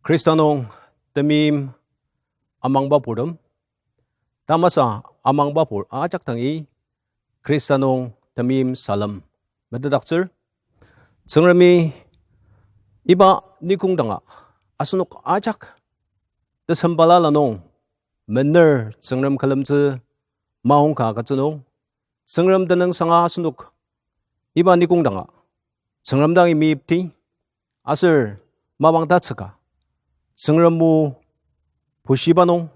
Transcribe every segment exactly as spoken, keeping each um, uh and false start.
Khrista nung temeim amangba purtem, tamasa amangba pur ajak dangi Khrista nung temeim salem metetdaktsür. Tsüngremi iba nikong danga asenok ajak tesem balala nung mener Tsüngrem külemtsü maongka agütsü nung, Tsüngrem tenüngsanga asenok iba nikong danga Tsüngrem dangi meyipti, aser mapang tatsüka Tsüngrem o pushiba nung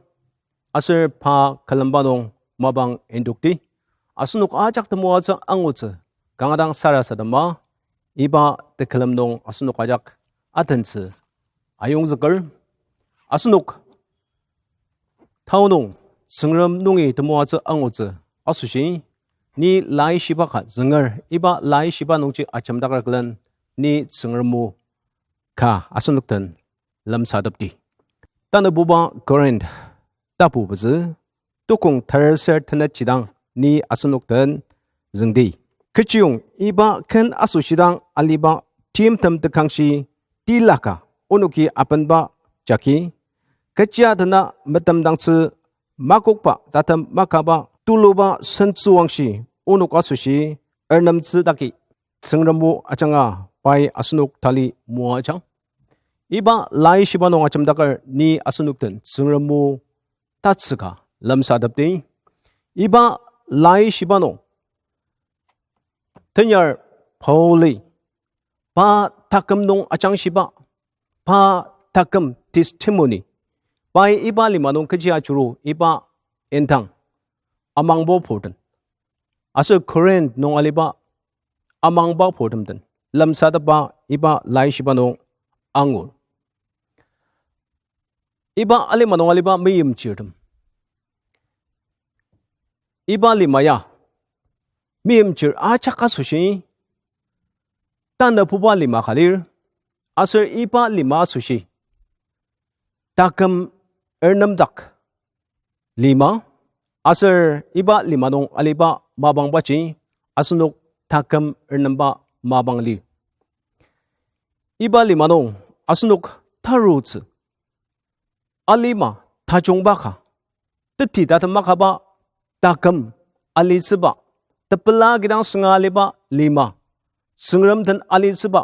aser pa külemba nung mapang indokti. Asenok ajak temoatsü angutsü kanga dang sarasadema, iba tekülem nung asenok ajak atentsü ayongzüker. Asenok tao nung Tsüngrem nungi temoatsü angutsü asoshi, ni laishiba ka zünger, iba laishiba nungji ajemdaker külen ni Tsüngrem o ka asenok den lemsatepdi. Tanabuba Corinth tapu pezü, tukong terser tenet jidang ni asenok den züngdi. Kechiyong iba ken asoshidang aliba timtem tekangshi tilaka onoki apenba jagi, kechi atena metemdangtsü makokba tatem makaba tuluba sentsüwangshi onok asoshi ernemtsü daki Tsüngrem o ajanga pai asenok tali moajang. Iba laishiba nung ajemdaker ni asenok den Tsüngrem o tatsüka lemsatepdi. Iba laishiba nung tenyar Pauli pa taküm nung ajangshiba, pa taküm testimony, pai iba lima nung kechi ajuru iba indang amangbo purtem, aser Corinth nung aliba amangba purtem den lemsatepba iba laishiba nung angur. Iba alima nung aliba meimchirtem, iba lima ya meimchir ajak asoshi tanabuba lima ka lir, aser iba lima asoshi taküm ernemdak lima, aser iba lima nung aliba mapangbaji asenok taküm ernemba mapang lir. Iba lima nung asenok tarutsü alima tajungba ka, teti tatem makaba taküm alitsüba, tepela kidang sünga aliba lima, Tsüngrem den alitsüba,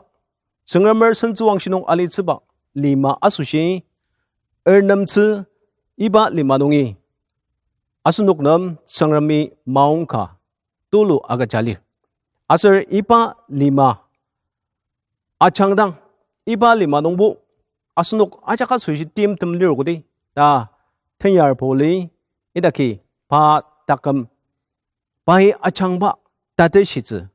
Tsüngremer sentsüwangshi nung alitsüba lima asoshi ernemtsü iba lima nungi asenok nem Tsüngremi maongka tulu agüja lir. Aser iba lima ajangdang, iba lima nungbo asenok ajak asoshi timtem lir koda ta tenyar Pauli idaki pa taküm pai ajangba tatishitsü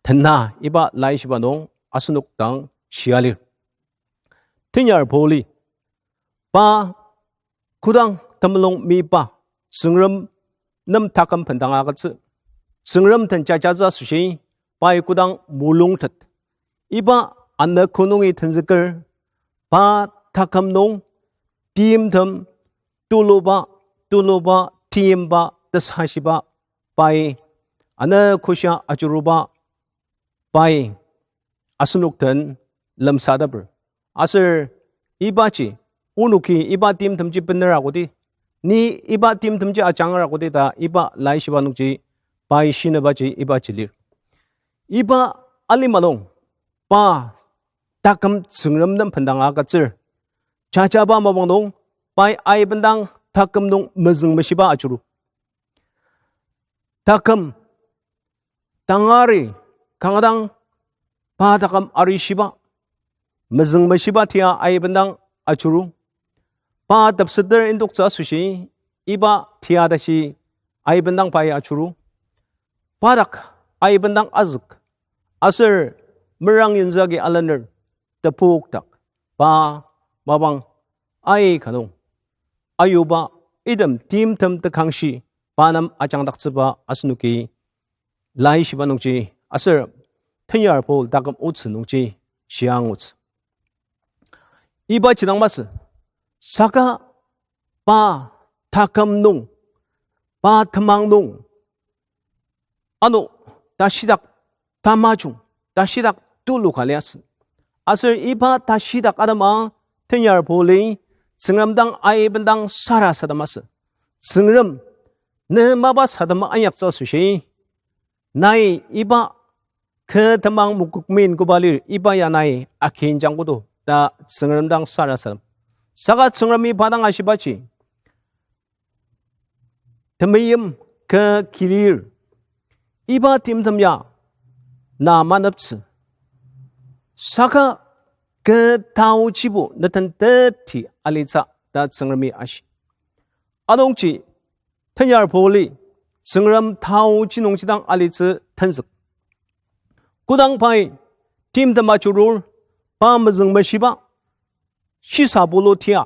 tena iba laishiba nung asenok dang shia lir. Tenyar Pauli pa kodang temulung meyipa, Tsüngrem nem taküm bendang agütsü, Tsüngrem den jajatsü asoshi pai kodang mulungtet, iba anogo nungi tenzüker pa taküm nung timtem tuluba, tuluba, timba, tesashiba pai anogoshia ajuruba pai asenok den lemsateper. Aser ibaji, onoki iba timtemji bener akodi, ni iba timtemji ajanger akodi ta iba laishiba nungji pai shinibaji ibaji lir. Iba alima nung pa taküm Tsüngrem nem bendang agütsür, jajaba mapang nung pai aibendang taküm nung mezüngmeshiba ajuru. Taküm tangari kanga dang pa taküm arishiba, mezüngmeshiba tia aibendang ajuru. Pa tepseter indoktsü asoshi iba tia tashi aibendang pai ajuru. Pa dak aibendang azük, aser merang yinzü agi alener tepok dak pa mapang aika nung ayuba item timtem tekangshi pa nem ajangdaktsüba asenoki laishiba nungji aser tenyar Paul taküm otsü nungji shia angutsü. Ibaji dang masü, saka pa taküm nung, pa temang nung, ano tashidak tamajung, tashidak tulu ka liasü. Aser iba tashidak atema tenyar poli, Tsüngrem dang aibendang sarasadem asü. Tsüngrem, ne mapa sadema inyaktsü asoshi, nai iba kü temang mokokmin koba lir, iba ya nai akinjang kodo ta Tsüngrem dang sarasadem. Saka Tsüngremi pa dang ashibaji, temeim kü kilir, iba timtem ya na maneptsü. Saka kü taojibo neten teti alitsü ta Tsüngremi ashi. Anungji tenyar poli Tsüngrem taoji nungji dang alitsü tenzük. Kodang pai timtem ajurur, pa mezüngmeshiba, shisa pulu tia,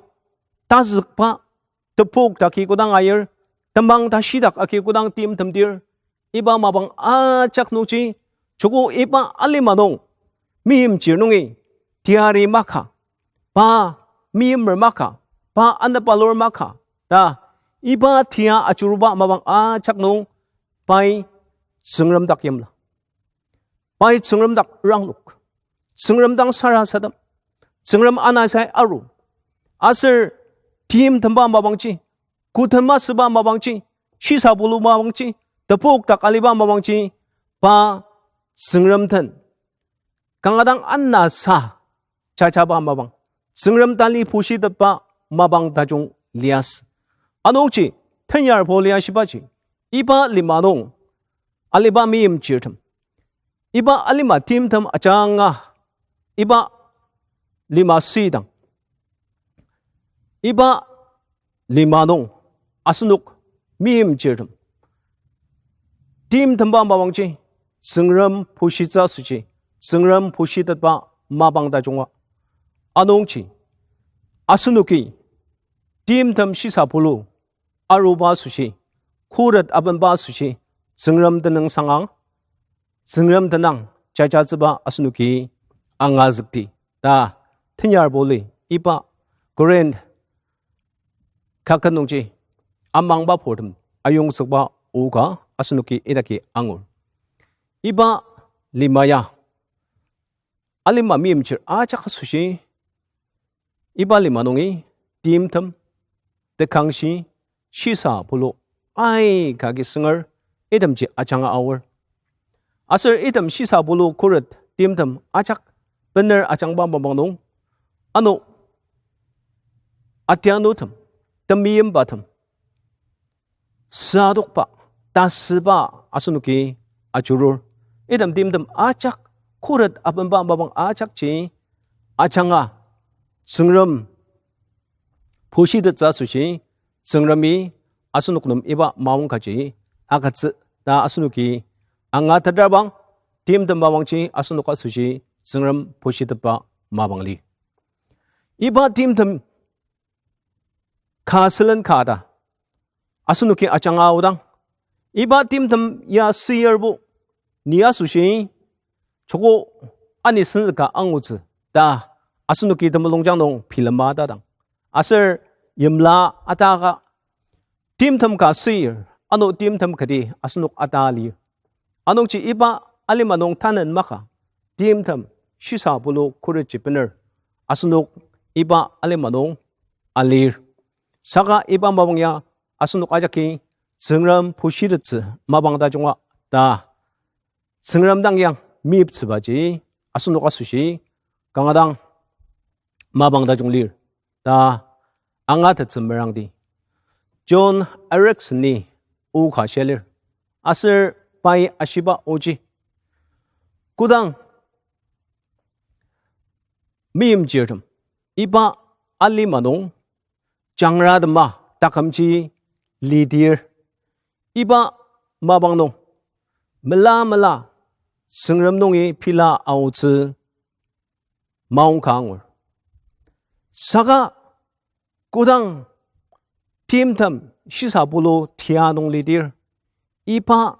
tazükba, tepok taki kodang ayir, temang tashidak agi kodang timtemdir, iba mapang ajak nungji, joko iba alima nung, meimchir nungi, tiari maka, pa meimer maka, pa anepalur maka, ta, iba tia ajuruba mapang ajak nung, pai Tsüngrem dak yimla. Pai Tsüngrem dak ranglok. Tsüngrem dang sarasadem. Tsüngrem anasai aru. Aser timtemba mapangji, kotem asüba mapangji, shisa pulu mapangji, tepok dak aliba mapangji, pa Tsüngrem den kanga dang anasa jajaba mapang, Tsüngrem tali pushitetba mapang tajung liasü. Anungji, tenyar poli ashibaji, iba lima nung aliba meimchirtem, iba alima timtem ajanga, iba lima süidang, iba lima nung asenok meimchirtem timtemba mapangji, Tsüngrem pushitsü asoshi, Tsüngrem pushitetba mapang tajunga. Anungji, asenoki timtem shisa pulu aruba asoshi, khuret abenba asoshi, Tsüngrem tenüng sangang, Tsüngrem tenang jajatsüba asenoki angazükdi ta tenyar poli iba Corinth kaket nungji amangba purtem ayongzükba oka asenoki idaki angur. Iba lima ya alima meimchir ajak asoshi, iba lima nungi timtem, tekangshi, shisa pulu, aika agi sünger, itemji ajanga aor. Aser item shisa pulu khuret timtem ajak bener ajangba mapang nung, ano atianutem, temeimbatem, süadokba, tasüba asenoki ajurur. Item timtem ajak, khuret abenba mapang ajakji ajanga Tsüngrem pushitettsü asoshi, Tsüngremi asenok nem iba maongkaji agütsü ta asenoki angatetrabang, timtem mapangji asenok asoshi Tsüngrem pushitetba mapang li. Iba timtem ka sülen ka ta asenoki ajanga aodang, iba timtem ya süyarbo ni asoshi joko ani senzüka angutsü ta asenoki temulungjang nung bilema tadang. Aser yimla ataka timtem ka süyir, ano timtem kati asenok ata lir. Anungji iba alima nung tanen maka, timtem shisa pulu khuretji bener asenok iba alima nung alir. Saka iba mapang ya asenok ajaki Tsüngrem pushitettsü mapang tajunga ta Tsüngrem dang yang meyiptsübaji asenok asoshi kanga dang mapang tajung lir ta angatettsü merangdi. John Erickson-i o ka shia lir. Aser pai ashiba oji, kodang meimchirtem iba alima nung jangratema takümji lidir, iba mapang nung mela mela Tsüngrem nungi pila aotsü maongka angur. Saka kodang timtem shisa pulu tia nung lidir, iba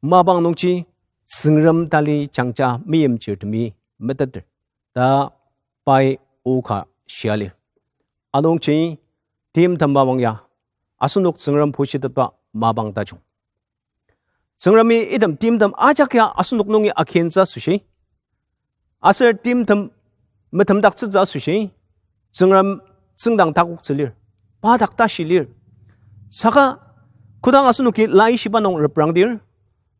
mapang nungji Tsüngrem tali jangja meimchirtemi meteter ta pai o ka shia lir. Anungji timtem mapang ya asenok Tsüngrem pushitetba mapang tajung. Tsüngremi item timtem ajak ya asenok nungi akintsü asoshi, aser timtem metemdaktsütsü asoshi, Tsüngrem tsüngdang takoktsü lir. Pa dak tashi lir. Saka kodang asenoki laishiba nung reprangdir,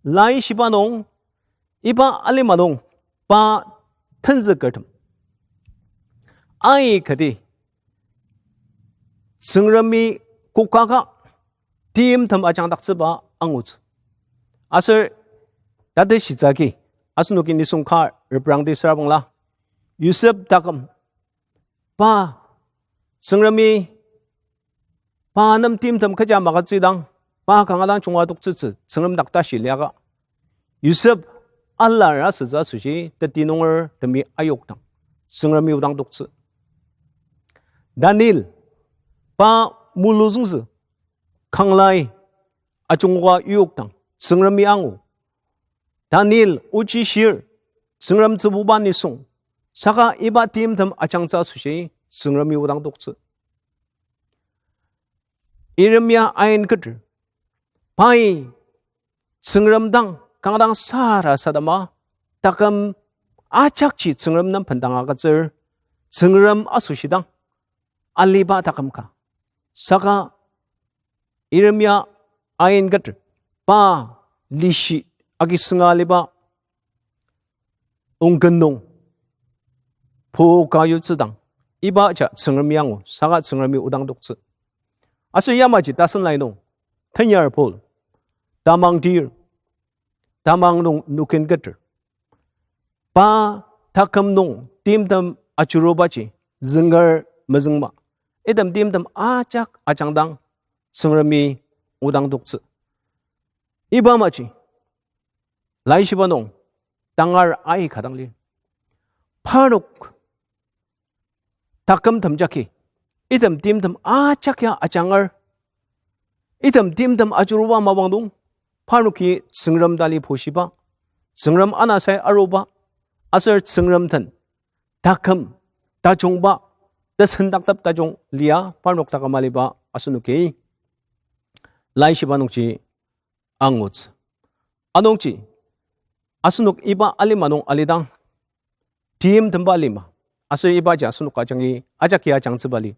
laishiba nung iba alima nung pa tenzükertem aikati Tsüngremi kokaka timtem ajangdaktsüba angutsü. Aser tatishitsü agi, asenoki nisung ka reprangdi süra bangla, Yosep taküm, pa, Tsüngremi pa nem timtem kecha magütsüdang, pa kanga dang junga toktsütsü Tsüngrem dak tashi liaka, Yosep alar asütsü asoshi teti nungertemi ayokdang Tsüngremi odang toktsü. Daniel, pa muluzüngzü kanglai ajungoka yokdang Tsüngremi angu. Daniel ochi shir, Tsüngrem tsübuba nisung, saka iba timtem ajangtsü asoshi Tsüngremi odang toktsü. Yeremia ain keter, pai Tsüngrem dang kanga dang sarasadema, taküm ajakji Tsüngrem nem bendang agütsür, Tsüngrem asoshi dang aliba taküm ka. Saka Yeremia ain keter, pa lishi agi sünga aliba ongken nung po ka yutsüdang, iba ja Tsüngremi angu, saka Tsüngremi odang toktsü. Aser yamaji tasen lai nung, tenyar Paul, tamang tir, tamang nung nukin keter, pa taküm nung timtem ajurubaji zünger mezüngma, item timtem ajak ajangdang Tsüngremi odang toktsü. Iba amaji laishiba nung tangar aika dang lir. Parnok takümtem jagi, item timtem ajak ya ajanger, item timtem ajuruba mapang nung, parnoki Tsüngrem tali pushiba, Tsüngrem anasai aruba, aser Tsüngrem den taküm tajungba, tesendaktep tajung lia parnok taküm aliba asenoki laishiba nungji angutsü. Anungji, asenok iba alima nung alidang, timtemba lima, aser ibaji asenok ajangi ajak ya ajangtsüba li.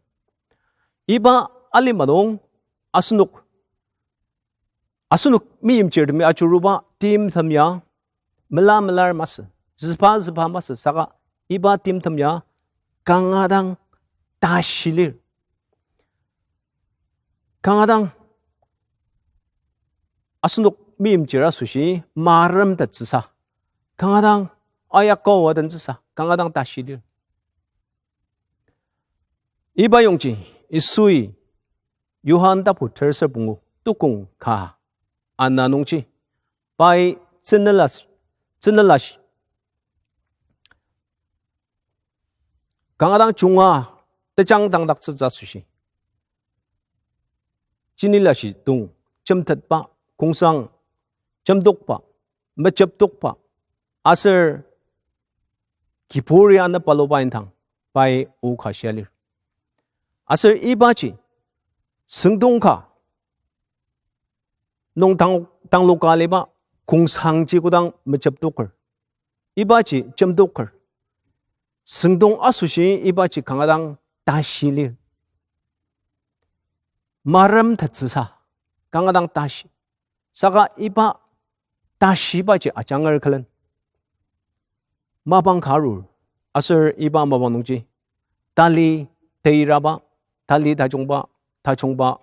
Iba alima nung asenok, asenok meimchirtemi ajuruba timtem ya mela melar masü, züba züba masü, saka iba timtem ya kanga dang tashi lir. Kanga dang asenok meimchir asoshi maremtettsüsa, kanga dang ayaka adentsüsa, kanga dang tashi lir. Iba yongji Yisui Johan tapu terser pungu tukong ka ana nungji, pai tsünela, tsünelashi kanga dang junga tejang dangdaktsütsü asoshi, jinilashi dong jemtetba, kongsang jemtokba, mejeptokba, aser kiburi ana paluba indang pai o ka shia lir. Aser ibaji süngdong ka nung tang, tangloka aliba kongsangji kodang mejeptoker, ibaji jemtoker, süngdong asoshi ibaji kanga dang tashi lir. Maremtettsüsa, kanga dang tashi. Saka iba tashibaji ajanger külen mapang ka arur, aser iba mapang nungji tali teiraba, tali tajungba, tajungba,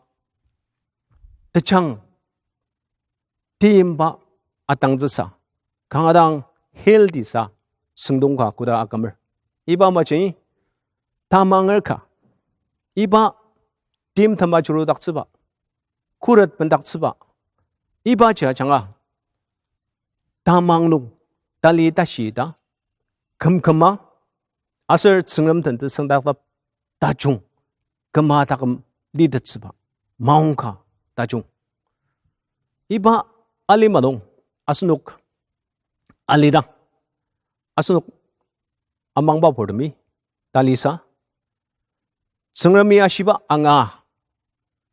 tejang timba atangtsüsa, kanga dang healthy sa süngdong ka koda akümer. Iba amaji tamanger ka, iba timtem ajurudaktsüba, khuret bendaktsüba, ibaji ajanga tamang nung tali tashi ta kümküma, aser Tsüngrem den tesüngdaktep tajung, küma taküm litettsüba maongka tajung. Iba alima nung asenok alidang, asenok amangba purtemi talisa, Tsüngremi ashiba anga,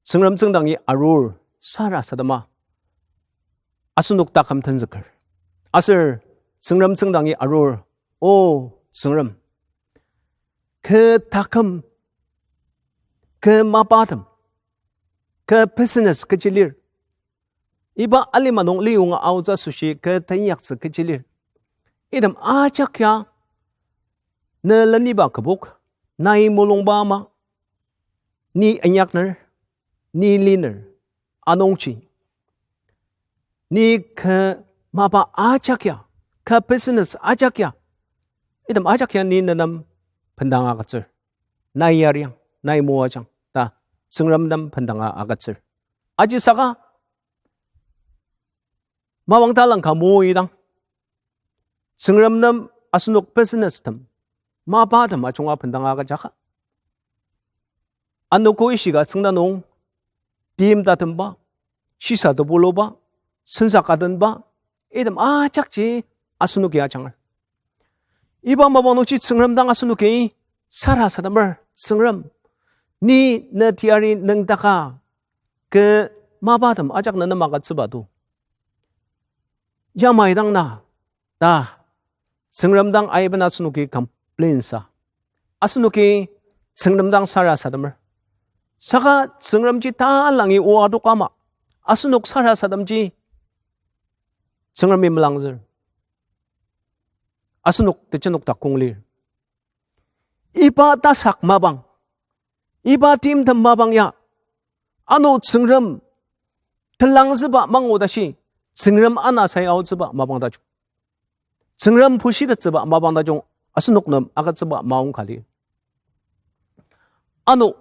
Tsüngrem tsüngdangi arur sarasadema asenok taküm tenzüker. Aser Tsüngrem tsüngdangi arur, O Tsüngrem, kü taküm kü mapatem, kü business kechi lir, iba alima nung liyonga aotsü asoshi kü teinyaktsü kechi lir, item ajak ya ne leniba kübok, nai mulungba ama, ni inyakner, ni liner, anungji ni kü mapa ajak ya, kü business ajak ya, item ajak ya ni nenem bendang agütsür. Nai yariang, nai moajang ta Tsüngrem nem bendanga agütsür. Aji saka mapang talang ka moidang, Tsüngrem nem asenok businesstem, mapatem ajunga bendanga agüjaka. Anogo ishika tsüngda nung, tim tatemba, shisa tebuluba, sensa ka tenba, item ajakji asenoki ajanger. Iba mapang nungji Tsüngrem dang asenoki sarasademer, Tsüngrem, ni ne teyari nüngdaka kü mapatem ajak ne nem agütsüba to. Yamai dang na, ta Tsüngrem dang aiben asenoki complain sa. Asenoki Tsüngrem dang sarasademer. Saka Tsüngremji talangi oa adok ama, asenok sarasademji Tsüngremi melangzür. Asenok tejenok dak kong lir. Iba tasak mapang, iba timtem mapang ya, ano Tsüngrem telangzüba mangu tashi, Tsüngrem anasai aotsüba mapang tajung, Tsüngrem pushitettsüba mapang tajung asenok nem agütsüba maong ka lir. Ano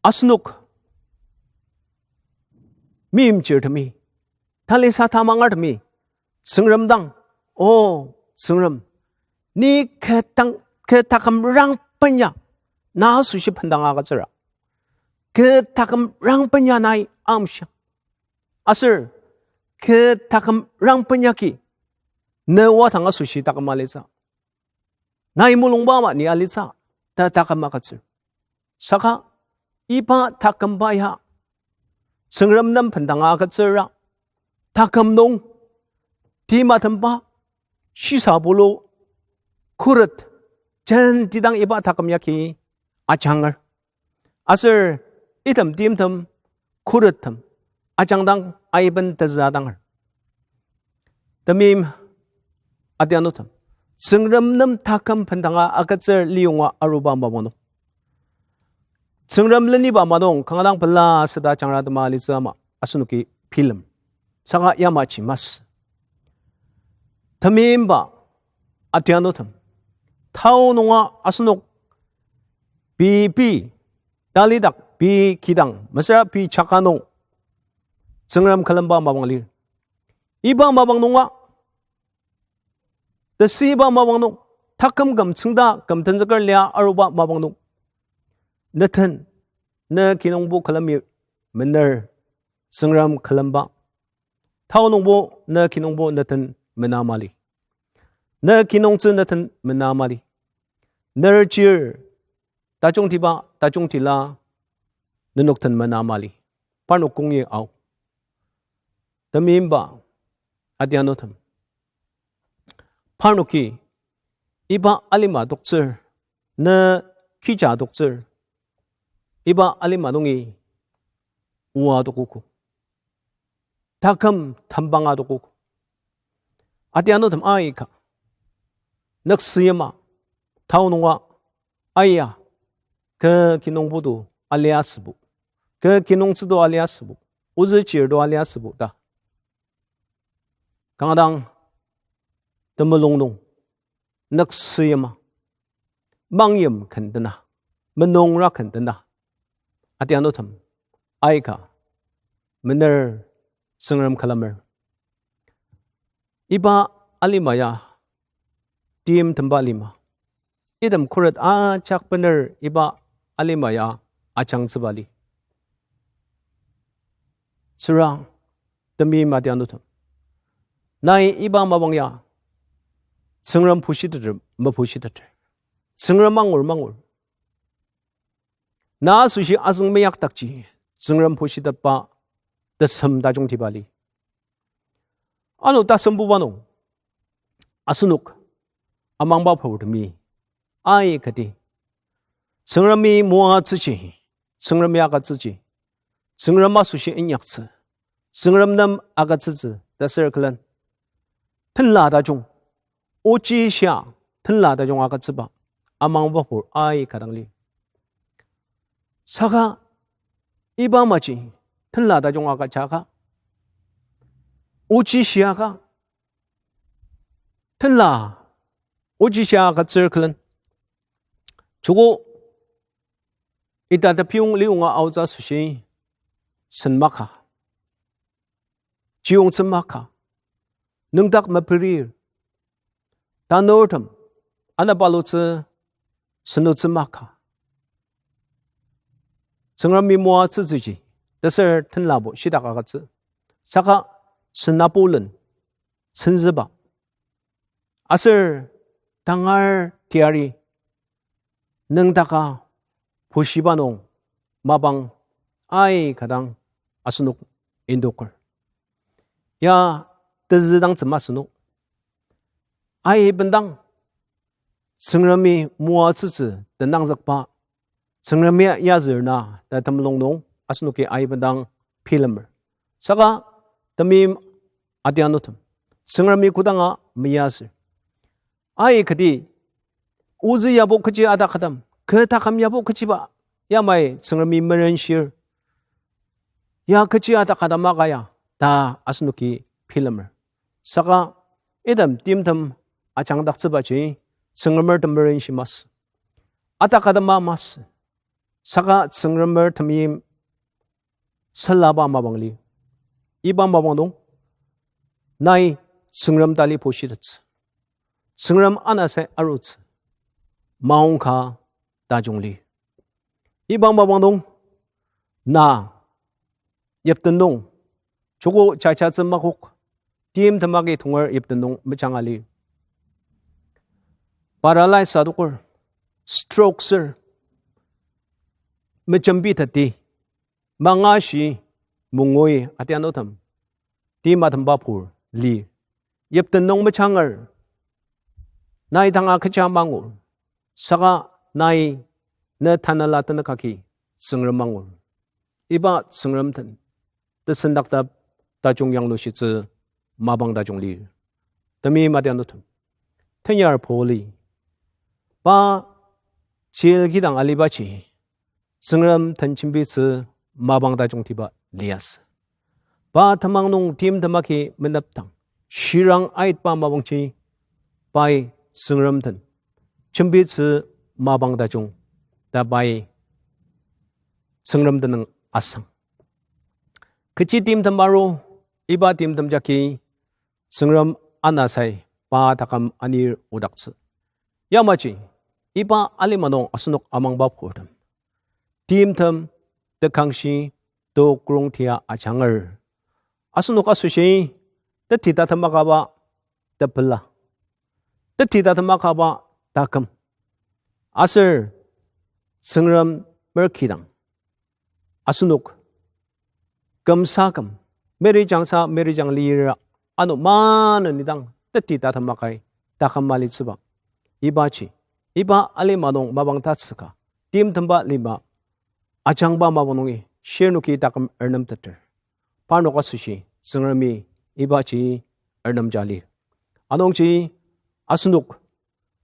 asenok meimchirtemi, talisa tamangertemi, Tsüngrem dang, O Tsüngrem, ni kü tang, kü taküm rangben ya na asoshi bendang agütsüra. Kü taküm rangben ya nai amshiang. Aser kü taküm rangben yagi ne wadang asoshi taküm alitsü, nai mulungba ama ni alitsü ta taküm agütsür. Saka iba takümba ya Tsüngrem nem bendanga agütsüra, taküm nung timatemba, shisa bulu, khuret, jentidang iba taküm yagi ajanger. Aser item timtem, khurettem ajangdang aiben tezüadanger. Temeim adianutem, Tsüngrem nem taküm bendanga agütsür liyonga aruba mapang nung, Tsüngrem leniba ama nung kanga dang pela süda jangra tema alitsü ama asenoki bilem. Saka yamaji masü. Temeimba adianutem, tao nunga asenok pei pei, talidak pei kidang mesüra pei jaka nung Tsüngrem külemba mapang lir. Iba mapang nunga, tesüiba mapang nung, taküm küm tsüngda küm tenzüker lia aruba mapang nung, ne den, ne kinungbo külemi mener, Tsüngrem külemba. Tao nungbo, ne kinungbo ne den mena mali. Ne kinungtsü ne den mena mali. Ner chir tajungtiba tajungtila nenok den mena mali. Parnok kongi ao. Temeimba adianutem, parnoki iba alima adoktsür, ne kija adoktsür, iba alima nungi oa adokogo, taküm tembang adokogo. Adianutem aika, nüksü yima, tao nunga, aya, kü kinungboto aliasübo, kü kinungtsüto aliasübo, ozü chirto aliasübo ta kanga dang temulung nung nüksü yima, mangyim ken dena, menungra ken dena, adianutem aika mener, Tsüngrem külemer. Iba alima ya timtemba lima. Item khuret ajak bener iba alima ya ajangtsüba li. Süra temeim adianutem, nai iba mapang ya Tsüngrem pushiteter mepushiteter, Tsüngrem angur mangur, na asoshi azüng meyakdakji Tsüngrem pushitetba tesem tajungtiba li. Ano tasembuba nung asenok amangba purtemi aikati Tsüngremi moatsüji Tsüngrem ya agütsüji, Tsüngrem asoshi inyaktsü, Tsüngrem nem agütsütsü ta sür külen, tenla tajung, ochi shia tenla tajung agütsüba amangba pur aika dang lir. Saka iba amaji tenla tajung agüjaka, ochi shiaka, tenla ochi shia agütsür külen, joko ita tepiyong liyonga aotsü asoshi sen maka, chiyongtsü maka, nüngdak meperir, tanurtem anapalutsü, senotsü maka, Tsüngremi moatsütsüji, tesür tenlabo shitak agütsü. Saka senapolen senzüba aser tangar teyari nüngdaka pushiba nung mapang aika dang asenok indoker. Ya tezüdangtsü masü nung, aibendang Tsüngremi moatsütsü tenangzükba, Tsüngremi yazür na ta temulung nung asenoki aibendang bilemer. Saka temeim adianutem, Tsüngremi kodanga meyazür. Aikati ozü yabo kechi atakadem, kü taküm yabo kechiba yamai Tsüngremi merenshir, ya kechi atakadem aka ya ta asenoki bilemer. Saka item timtem ajangdaktsübaji Tsüngremer temerenshi masü, atakadema masü. Saka Tsüngremer temeim selaba mapang li. Iba mapang nung nai Tsüngrem tali pushitettsü, Tsüngrem anasai arutsü, maongka tajung li. Iba mapang nung na yipten nung, joko jajatsü makok, timtem agi tonger yipten nung mejanga li. Paralyze adoker, stroke sür, mejembi teti, mangashi, mongoi adianutem, tim atemba pur li. Yipten nung mejanger, nai danga kecha mangur, saka nai ne tanela tenük agi Tsüngrem angur. Iba Tsüngrem den tesendaktep tajung yanglushitsü mapang tajung lir. Temeim adianutem, tenyar Pauli pa jail kidang alibaji Tsüngrem den jembitsü mapang tajungtiba liasü. Pa temang nung timtem agi menepdang shirang aitba mapangji pai Tsüngrem den jembitsü mapang tajung ta pai Tsüngrem tenüng asang. Kechi timtem aru, iba timtem jagi Tsüngrem anasai pa taküm anir odaktsü. Yamaji iba alima nung asenok amangba purtem, timtem tekangshi tokrong tia ajanger. Asenok asoshi teti tatem akaba tepela, teti tatem akaba taküm, aser Tsüngrem merkidang asenok kümsa küm, meri jangsa meri jang lira, ano maneni dang teti tatem akai taküm alitsüba. Ibaji, iba alima nung mapang tatsüka, timtemba lima ajangba mapang nungi shirnoki taküm ernemteter. Parnok asoshi Tsüngremi ibaji ernemja lir. Anungji asenok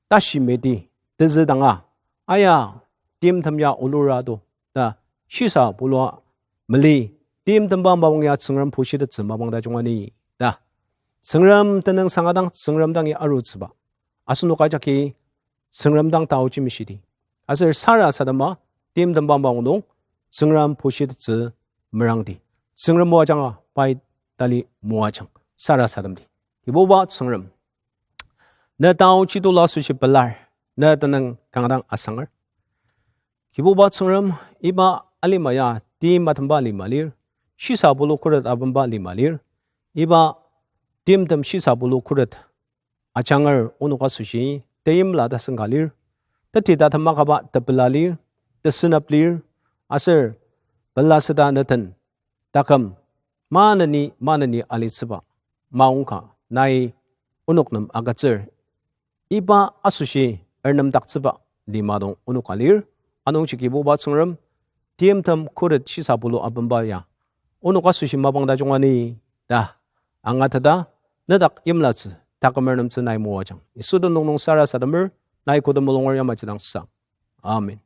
tashi meti tezü danga, aya, timtem ya olura do ta shisa bulua mali, timtemba mapang ya Tsüngrem pushitettsü mapang tajung ani ta, Tsüngrem tenüng sangadang Tsüngrem dangi arutsüba asenok ajaki Tsüngrem dang taoji meshidi. Aser sarasadema timtemba mapang nung Tsüngrem pushitettsü merangdi. Tsüngrem moajanga pai tali moajang sarasademdi. Kibuba Tsüngrem, ne taochi tulu asoshi pelar, ne tenüng kanga dang asanger. Kibuba Tsüngrem, iba alima ya tim atemba lima lir, shisa bulu khuret abenba lima lir. Iba timtem shisa bulu khuret ajanger onok asoshi teimla tasüngka lir, teti tatem akaba tepela lir, tesünep lir, aser pela süda neten taküm maneni maneni alitsüba maongka nai onok nem agütsür. Iba asoshi ernemdaktsüba lima dang onok alir. Anungji Kibuba Tsüngrem, timtem khuret shisa pulu abenba ya onok asoshi mapang tajung ani ta angateta, nedak yimlatsü takümer nemtsü nai moajang. Yisu tenüng nung sarasademer, nai koda mulunger yamaji dang sang. Amen.